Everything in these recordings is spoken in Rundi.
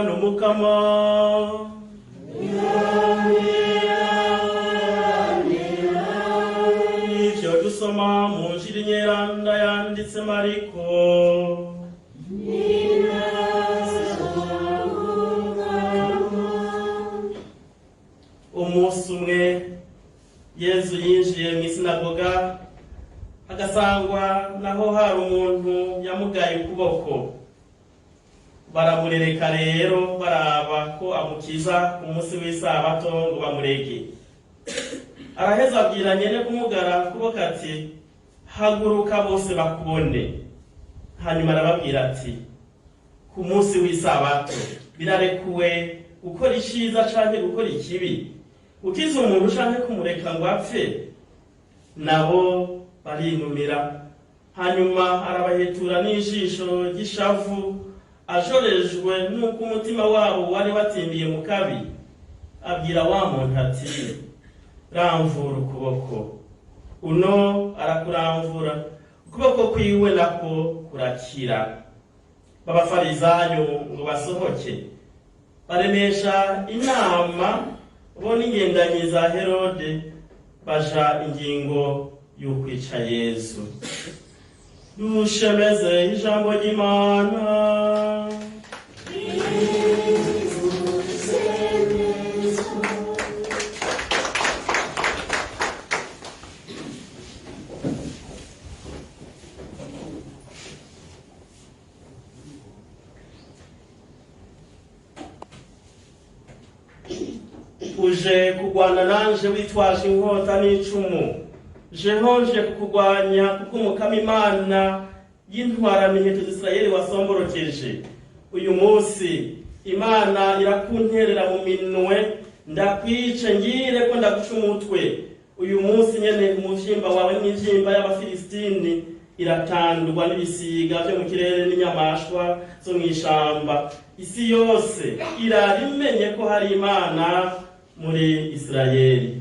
N'Umukama. Ivyo dusoma mu Njiri Nyeranda yanditse Mariko. Umunsi umwe Yezu yinjiye mw'isinagoga, agasangwa naho hari umuntu yamugaye ukuboko. Baramurereka rero baraba ko amukiza ku munsi w'isabato ngo bamurege. Araheza abwira nyene kumugara ukuboko ati: haguruka bose bakubone. Hanyuma arababwira ati: ku munsi w'isabato birarekuwe gukora iciza canke gukora ikibi, gukiza umuntu canke kumureka ngo apfe? Nabo barinumira. Hanyuma arabahetura n'ijisho ry'ishavu, ajorejwe n'uko umutima wabo wari watimbiye mu kabi. Abwira wa muntu ati: ramvura ukuboko. Uno arakuramvura, ukuboko kwiwe nako kurakira. B'abafarizayo ngo basohoke, baremesha inama bo n'ingendanyi za Herode, baja ingingo y'ukwica Yezu. Dushemeze ijambo ry'Imana. Uje kugwana nanje witwaje inkota n'icumu, jeho nje kukugwanya kuko Umukama Imana y'intwaramiheto z'Isirayeli wasomborokeje. Uyu munsi Imana irakunterera mu minwe, ndakwice ngire ko ndaguca umutwe. Uyu munsi nyene umuvyimba wawe n'imivyimba y'Abafilisitini iratandwa n'ibisiga vyo mu kirere n'inyamaswa zo mw'ishamba. Isi yose irarimenye ko hari Imana muri Isirayeli.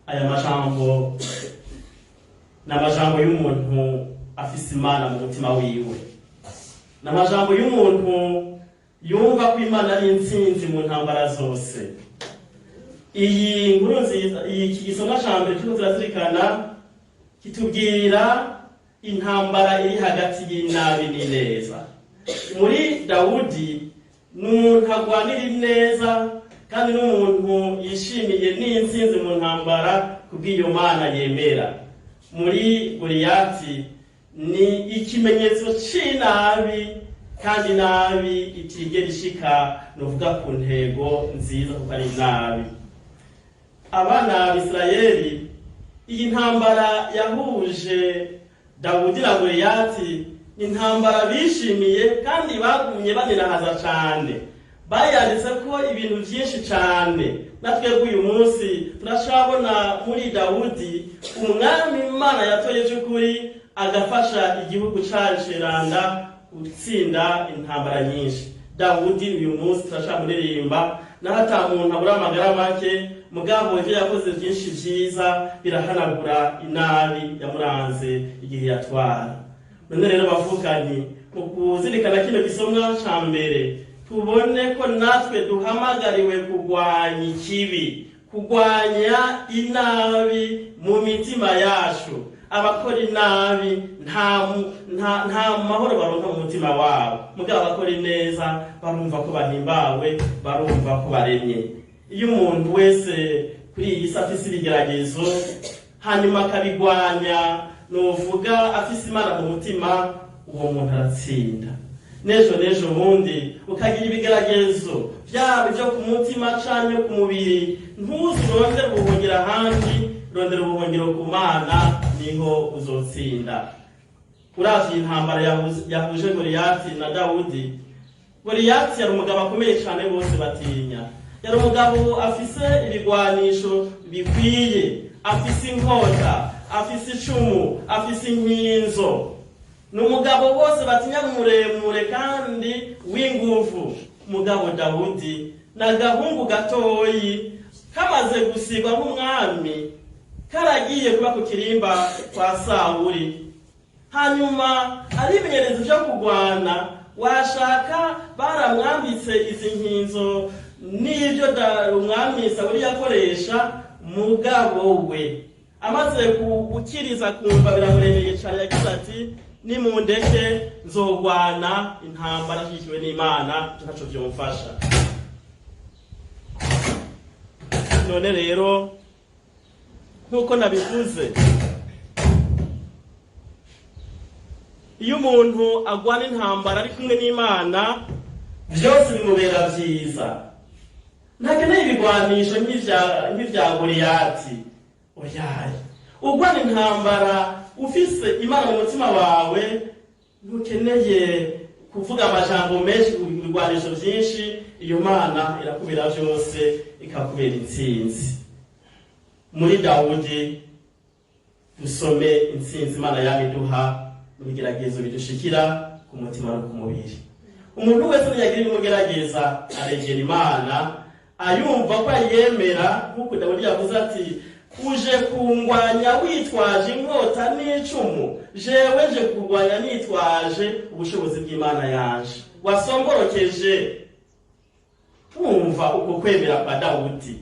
Aya majambo ni amajambo y'umuntu afise Imana mu mutima wiwe, ni amajambo y'umuntu yumva ko Imana ari intsinzi mu ntambara zose. Iyi nkuru nziza, iki gisomwa ca mbere turiko turazirikana, kitubwira intambara iri hagati y'inabi n'ineza. Muri Dawudi ni umuntu agwanira ineza, kandi n'umuntu yishimiye n'intsinzi mu ntambara kubw'iyo Mana yemera. Muri Goliyati ni ikimenyetso c'inabi, kandi nabi itigera ishika novuga ku ntego nziza kuko ari nabi. Abana b'Isirayeli, iyi ntambara yahuje Dawudi na Goliyati ni intambara bishimiye kandi bagumye banirahaza cane. Bayanditse ko ibintu vyinshi cane. Natwe uyu munsi turacabona muri Dawudi umwami Imana yatoye by'ukuri, agafasha igihugu cacu Rwanda gutsinda intambara nyinshi. Dawudi uyu munsi turacamuririmba, naho ata muntu abura amagara make, mugabo ivyo yakoze vyinshi vyiza birahanagura inabi yamuranze igihe yatwara. None rero bavukanyi, mu kuzirikana kino gisomwa ca mbere, tubone ko natwe duhamagariwe kugwanya ikibi, kugwanya inabi mu mitima yacu. Abakora inabi nta mahoro baronka mu mutima wabo, mugabo abakora ineza barumva ko bahimbawe, barumva ko baremye. Iyo umuntu wese kuri iyi si afise ibigeragezo hanyuma akabigwanya, novuga afise Imana mu mutima, uwo muntu aratsinda. N'ejo n'ejo bundi ukagira ibigeragezo vyaba ivyo ku mutima canke ku mubiri, ntuze urondere ubuhungiro ahandi, rondera ubuhungiro ku Mana, niho uzotsinda. Uravye intambara yahuje Goliyati na Dawudi, Goliyati yari umugabo akomeye cane bose batinya. Yari umugabo afise ibigwanisho bikwiye, afise inkota, afise icumu, afise inkinzo. Ni umugabo bose batinya, muremure kandi w'inguvu. Mugabo Dawudi na gahungu gatoyi kamaze gusigwa nk'umwami, karagiye kuba ku kirimba kwa Sawuli. Hanyuma arimenyereza ivyo kugwana, Washaka baramwambitse izi nkinzo n'ibyo umwami Sawuli yakoresha, mugabo we amaze gukiriza kumva biramuremeye cyane, yagize ati nimundeke nzogwana intambara nshyigikiwe n'Imana, ntaco vyomfasha. None rero nk'uko nabivuze, iyo umuntu agwana intambara ari kumwe n'Imana byose bimubera vyiza. Ntakeneye ibigwanisho nk'ivya Goliyati. Oyaye, ugwana intambara ufise Imana mu mutima wawe, ntukeneye kuvuga amajambo menshi, ibigwanisho vyinshi. Iyo Mana irakubera vyose, ikakubera intsinzi. Muri Dawudi dusome intsinzi Imana yamiduha mu bigeragezo bidushikira ku mutima no ku mubiri. Umuntu wese niyagira ibimugerageza aregera Imana, ayumva ko ayemera, nk'uko Dawudi yavuze ati uje kungwanya witwaje inkota n'icumu, jewe nje kurwanya nitwaje ubushobozi bw'Imana yanje. Wasomborokeje. Wumva uko kwemera kwa Dawudi,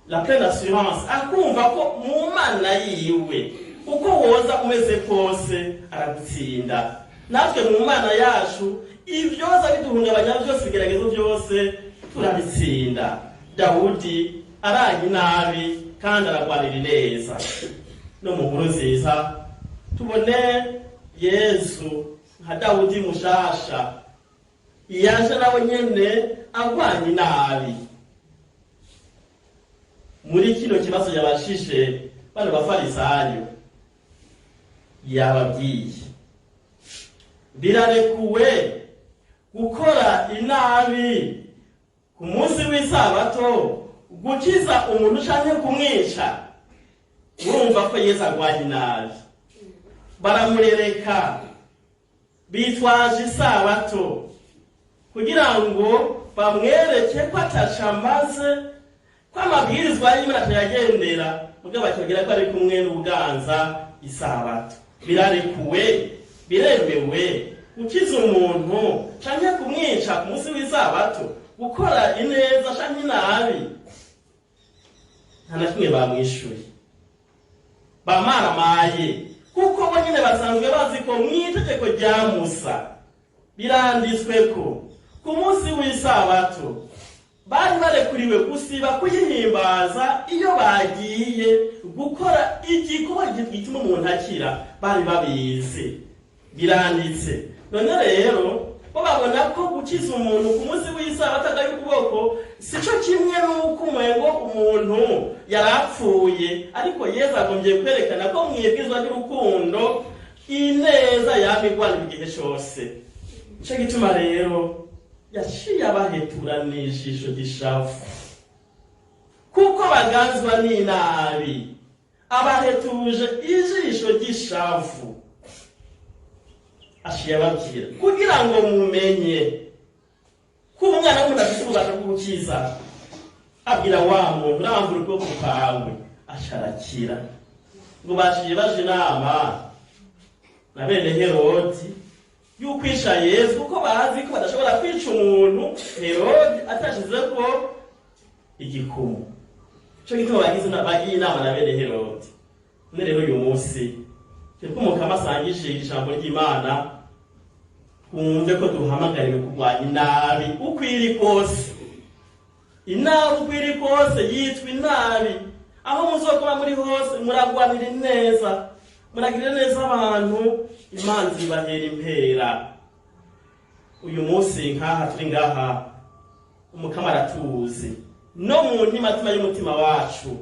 la pleine assurance, akumva ko mu Mana yiwe uko woza umeze kose aragutsinda. Natwe mu Mana yacu ibyoza biduhungabanya byose, ibigeragezo byose turabitsinda. Dawudi aranye nabi kandi aragwanira neza. No mu nkuru nziza tubone Yesu nka Dawudi mushasha, yaje nawe nyene agwanye nabi. Muri kino kibazo yabashije bano bafarisayo, yababwiye birarekuwe gukora inabi ku munsi w'isabato, gukiza umuntu canke kumwica. Urumva ko Yesu agwanye inabi. Baramurereka bitwaje isabato kugira ngo bamwereke ko atacamaze, ko amabwirizwa y'Imana atayagendera, mugabo bakabwira ko ari kumwe n'ubuganza isabato. Birarekuwe, biremewe gukiza umuntu canke kumwica ku munsi w'isabato, gukora ineza canke inabi. Nta na kimwe bamwishuye, bamaramaye, kuko bo nyine basanzwe bazi ko mw'itegeko rya Musa biranditswe ko ku munsi w'isabato bari barekuriwe gusiba kuyihimbaza iyo bagiye gukora igikorwa gituma umuntu akira. Bari babizi, biranditse. None rero bo babona ko gukiza umuntu ku munsi w'isabato agaye ukuboko sico kimwe n'uko umengo umuntu yarapfuye, ariko Yesu agombye kwerekana ko mwibwizwa ry'urukundo ineza yamigwana igihe cose. Nico gituma rero yaciye abahetura n'ijisho ry'ishavu, kuko baganzwa n'inabi. Abahetuje ijisho ry'ishavu, aciye ababwira kugira ngo mumenye ko umwana w'umuntu afite ububasha bwo gukiza. Abwira wa muntu urambura ukuboko kwawe, acarakira. Ngo baciye baje inama na bene Herodi y'ukwica Yesu, kuko bazi ko badashobora kwica umuntu Herodi atashizeko igikumu. Ico gituma bagiye inama na bene Herodi. None rero uyu munsi turiko Umukama asangije ijambo ry'Imana, twumve ko duhamagariwe kurwanya inabi uko iri kose. Inabi uko iri kose yitwa inabi. Aho muzokuba muri hose muragwanira neza, muragirira neza abantu, Imana ibahera impera. Uyu munsi nkaha turi ngaha, Umukama aratuzi no mu ntimatima y'umutima wacu.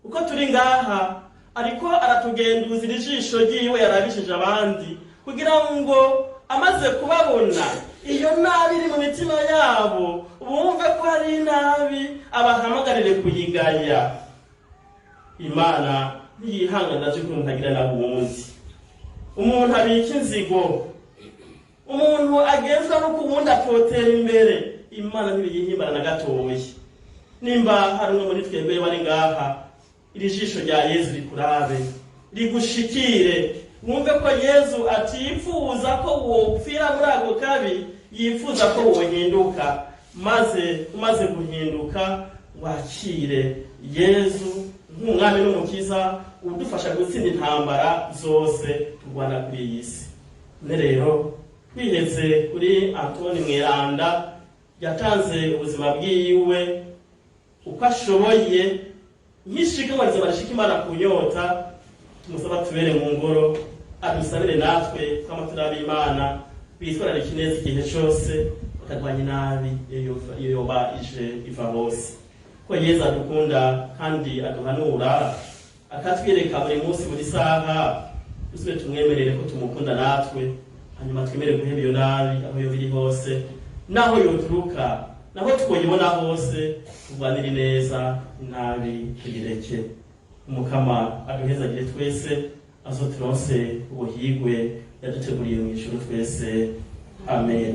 Uko turi ngaha ariko aratugenduzira ijisho ryiwe yarabishije abandi, kugira ngo amaze kubabona iyo nabi iri mu mitima yabo bumve ko ari inabi, abahamagarire kuyigaya. Imana ntiyihangana aje ko umuntu agira nabi uwundi. Umuntu abika inzigo, umuntu agenzwa n'uko uwundi atotera imbere, Imana ntibiyihimbara na gatoya. Nimba hari umwe muri twebwe bari ngaha, iri jisho rya Yesu rikurabe, rigushikire, Wumve ko Yezu atifuza ko wopfira muri ako kabi, yifuza ko wohinduka, maze umaze guhinduka wakire Yezu nk'umwami n'umukiza udufasha gutsinda intambara zose turwana kuri iyi si. Ne rero twiheze kuri Antoni Mweranda yatanze ubuzima bwiwe uko ashoboye nk'ishikanwa rizima rishika Imana ku nyota. Tumusaba tubere mu ngoro, adusabire natwe tw'amatara b'Imana bitwararika ineza igihe cose, bakarwanya inabi iyo yoba ije iva hose. Ko Yezu adukunda kandi aduhanura, akatwereka buri munsi, buri saha, dusubire tumwemerere ko tumukunda natwe, hanyuma twemere guheba iyo nabi aho yoba iri hose, naho yoturuka, naho twoyibona hose, turwanire neza, inabi tuyireke. Umukama aduhezagire twese, azoturonse ubuhigwe yaduteguriye mu ijuru twese. Amen.